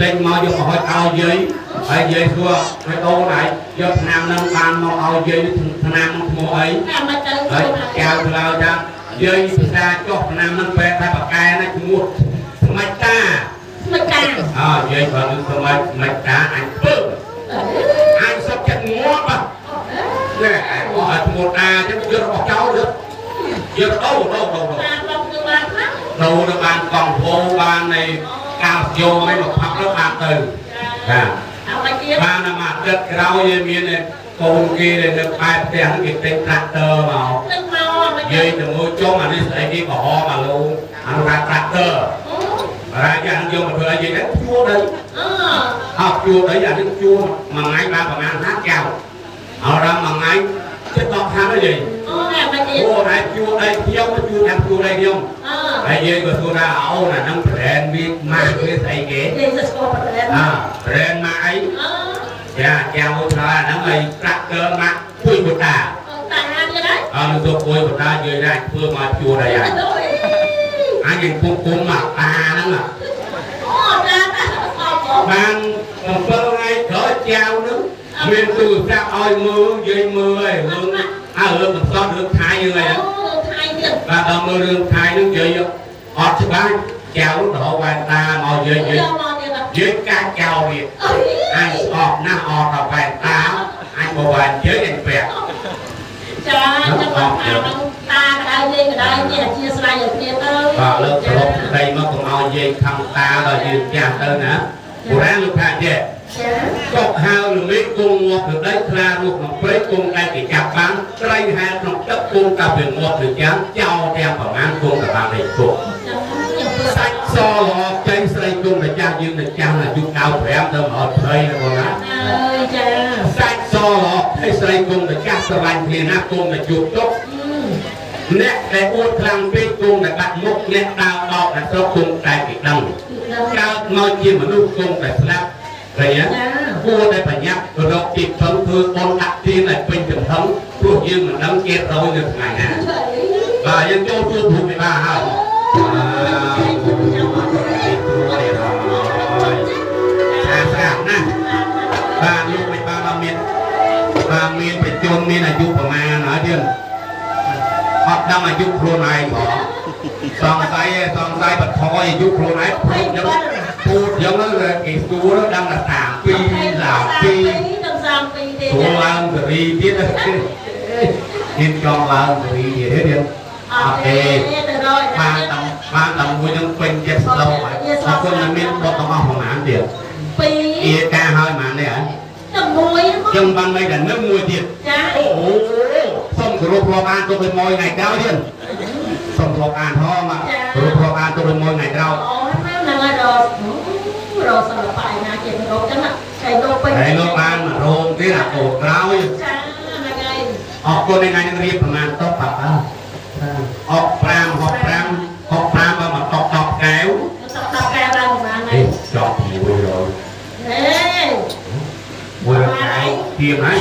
ទិញមកយកមកហុចឲ្យយាយហើយយាយសួរឲ្យដូនហើយយកឆ្នាំនឹងបានមកឲ្យយាយឆ្នាំនឹងឈ្មោះអី ណាមិនទៅ ហើយកែវឆ្លើយថាយាយភាសាចុះឆ្នាំនឹងប្រែថាបកែណាឈ្មោះស្មិចតា ស្មិចតា អើយាយបើនឹងស្មិចស្មិចតាអញពើអញសុកចិត្តងាប់ណែអស់ឲ្យឈ្មោះតាចឹងយករបស់ចោលយកយកដូរដូរដូរ តាប្លុកគឺបានណា ដូរទៅបានកង់ពោបាននៃកាល់ស្យូមអីមកផាប់ទៅបានទៅបាទ អើមិនទៀត បានអាមួយអាទិត្យក្រោយមានកូនគេដែលនៅក្បែរផ្ទះហ្នឹងគេទិញត្រាក់ទ័រមក នឹងមកមិន យាយទៅមួយចុងអានេះស្អីគេក្រហមអាលូអានោះថាត្រាក់ទ័ររាយ៉ាងយកមកធ្វើអីយាយហ្នឹងជួដី អឺ អត់ជួដីអានេះជួមួយថ្ងៃបានប្រហែល50ចៅអរដល់មួយថ្ងៃចិត្ត10ហាត់ហើយយាយ អូណែមិនទៀត អូណែជួដីខ្ញុំជួតាមជួដីខ្ញុំ អឺ ហើយយាយក៏សួរថាអូនអាហ្នឹង brand វាម៉ាកវាស្អីគេ និយាយស្គាល់ប្រទេស អើ brand ម៉ាកអី អឺ ចាចៅឆ្លើយអាហ្នឹងឲ្យត្រាក់ទ័រម៉ាកពុយបតា តាទៀតហើយ អើលោកទៅពុយបតាយាយដែរធ្វើមកជួដីហើយអញនឹងគុំគុំមកតាហ្នឹង អូតាតាអត់បង បាន7ថ្ងៃក្រោយចៅហ្នឹងមានទូរស័ព្ទឲ្យមើលយាយមើលហើយរឿងអើរឿងបន្សត់រឿងថៃហ្នឹងហើយ អូថៃទៀត បាទដល់មើលរឿងថៃហ្នឹងយាយអត់ច្បាស់ចៅទៅរកវ៉ែនតាមកយាយយាយ យកមកទៀត យាយកាច់ចោលទៀត អើ អញស្អប់ណាស់អត់ដល់វ៉ែនតាអញបវ៉ែនយាយអញពាក់ ចាចាំបានថានឹងតាក្តៅយាយក្តៅនេះអធិស្ឋានឲ្យគ្នាទៅ បាទលើកសរុបដីមកកុំឲ្យយាយខំតាដល់យើងចាស់ទៅណាបុរាណលោកថាចេះ ចា កុកហៅល្មិចគង់ងាប់ទៅដីខ្លារស់ក្នុងព្រៃគង់តែគេចាប់បានត្រីហែលក្នុងទឹកគង់តែវាងាប់ទៅចាំចោលទាំងប្រមាណគង់តែបានលេខគុក ចាំខ្ញុំធ្វើ សាច់សល្អចេញស្រីគង់តែចាស់យើងតែចាស់អាយុ95ទៅ120ណាបងណា អើយចា សាច់សល្អចេញស្រីគង់តែចាស់ស្រឡាញ់គ្នាណាគង់តែជួបទុកអ្នកដែលអួតខ្លាំងពេកគង់តែបាក់មុខអ្នកដើរបោកអ្នកស្រុកគង់តែគេដឹងកើតមកជាមនុស្សគង់តែស្លាប់ឃើញទេ ចា គួរតែប្រញាប់រកទីពឹងធ្វើបុណ្យដាក់ទានឲ្យពេញចំហឹងព្រោះយើងមិនដឹងជាតិរយនៅថ្ងៃណាបាទយើងចូលជួបភូមិបាលហើយបាទស្អាតណាស់បាទលោកមិនបានដល់មានបាទមានបច្ចុប្បន្នមានអាយុប្រមាណហើយទៀតអត់ដឹងអាយុខ្លួនឯងផងសង្ស័យសង្ស័យបថយអាយុខ្លួនឯងព្រោះចឹងពូតចឹងគេសួរដឹងថា32 32 ដល់32ទេ ព្រោះឡើងសេរីទៀតហ៊ានចង់ឡើងសេរីទៀតទេទៀត អត់ទេទៅរយ បានតាមបានតាមមួយនឹងពេញចិត្តស្ដោហើយអរគុណនឹងមានបុតទាំងអស់ប្រហែលទៀត ពី អៀការហើយប្រហែលនេះហ៎ តែមួយ ចឹងបានមិនតែនឹងមួយទៀត ចា អូសូមគោរពរាប់អានទុកឲ្យមួយថ្ងៃក្រោយទៀតសូមរាប់អានផងគោរពរាប់អានទុកឲ្យមួយថ្ងៃក្រោយ អូហ្នឹងហើយររសិល្បៈឯណាជារកចឹងតែលោកពេញ ហើយលោកបានមករោងទៀតអាកូនក្រោយ ចាហ្នឹងហើយ អរគុណថ្ងៃនឹងរៀបប្រហែលតុប៉ាប៉ា65 65 65បើមកតុក10កែវ តប10កែវឡើងប្រហែលហើយ ចប់100 ហេ 100កែវទៀមហើយ